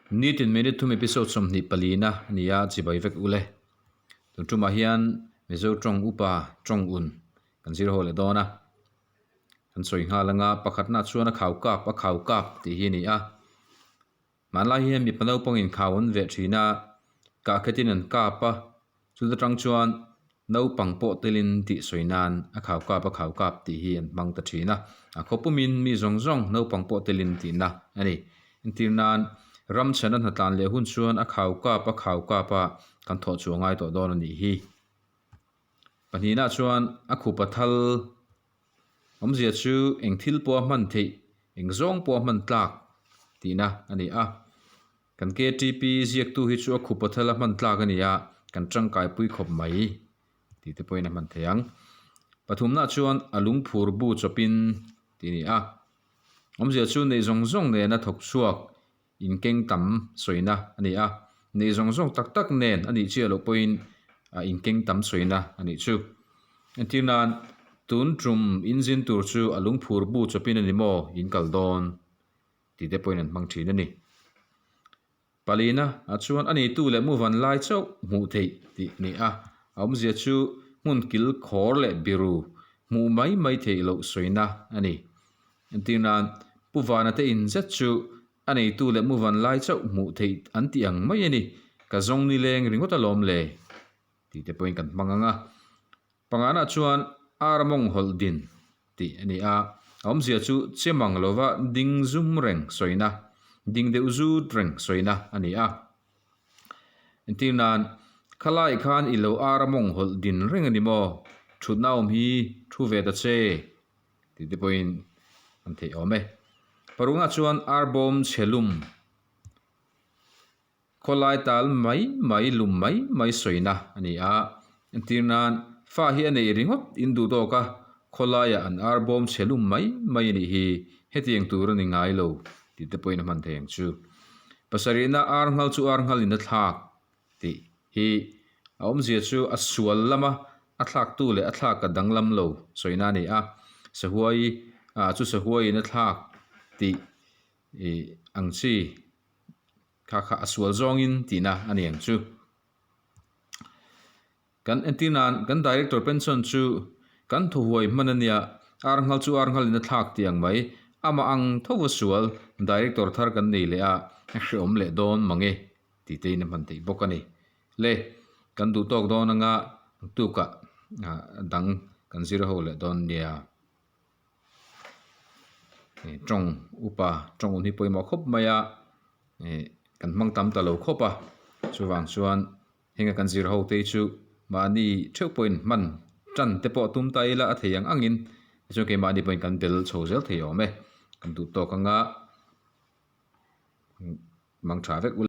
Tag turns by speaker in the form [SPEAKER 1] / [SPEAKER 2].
[SPEAKER 1] Nitin minute thum episode 24 na a ni a, chibai vek ule. Tun tumah hian Mizo tawng upa tawng un kan zir ho leh dawn a. Kan sawi nghal anga pakhatna chuan a khau kap a khau kap tih hi a ni a. Hmanlai hian mipa naupangin khau an veh thin a, kahkhetin an kap a, chuta tang chuan naupang pawh telin tih sawi nan a khau kap a khau kap tih hi an hmang ta thin a, a khaw pumin mi zawng zawng naupang pawh telin tihna a ni. Entir nan ram chhana hnatlan leh hun chuan a khau kap a khau kap a kan thawh chu a ngai tawh dawn a nih hi. Pahnihna chuan a khupa thal awmzia chu eng thil pawh a hman theih, eng zawng pawh a hman tlak tihna a ni a. Kan KTP ziaktu hi chu a khupa thal a hman tlak a ni a, kan tangkaipui khawp mai tih te pawhin a hman thei ang. Pathumna chuan a lungphur bu chawpin tih a ni a. Awmzia chu neih zawng zawng nena thawk chhuak Inkeng tam sawina a ni a, neih zawng zawng tak tak nen a nih chiah loh pawhin inkeng tam sawina a nih chu. Entir nan, tun tum inzin tur chu a lungphur bu chawpin a ni maw in kal dawn? tih te pawhin an hmang thin a ni. Palina ah chuan a neitu leh muvan lai chauh hmuh theih tih a ni a, a awmzia chu hmun kil khawr leh biru hmuh mai mai theih loh sawina a ni. Entir nan, Pu Vana te in zet chu a neitu leh muvan lai chauh hmuh theih an tih ang mai a ni, ka zawng ni leng ringawt alawm le tih te pawhin kan hmang ang a. Pangana chuan ar mawng hawlh din tih a ni a, a awmzia chu che mang lova ding zum reng sawina, ding deuh zut reng sawina a ni a. Entir nan, Khalai khan i lo ar mawng hawlh din reng a ni maw? Thutna awm hi thu ve ta che. Tih te pawhin an theih awm e. Parukna chuan arbawm chhe lum, khawlai tal mai mai lum mai mai sawina a ni a. Entir nan fa hi a neih ringawt in duh tawk a, khawlaiah an arbawm chhe lum mai mai a nih hi, hetiang tur a ni ngai lo tih te pawhin a hman thei ang chu. Pasarihna arnghal chu arnghalin a thlak tih hi a awmzia chu a sual lama a thlaktu leh a thlak a danglam lo sawina a ni a, sahuai ah chu sahuaiin a thlak tih ih ang chi kha kha a sual zawngin tihna a ni ang chu. Kan entir nan kan director pension chu kan thuhuai hman a nia, arnghal chu arnghalin a thlak tih ang mai, amah ang tho a sual director thar kan nei leh a, a hrehawm leh dawn mange. Tih te in a hman theih bawk a ni. Le, kan duh tawk dawn anga tukah dang kan zir ho leh dawn nia. Tawng upa tawng un hi pawimawh khawp mai a, kan hmang tam ta lo khawp a, chuvang chuan henga kan zir ho te hi chu mahni theuh pawhin hman tan te pawh tum ta ila a thei ang angin tichuan keimahni pawhin kan bel chho zel thei awm e. Kan duh tawk anga mang tha vek ula.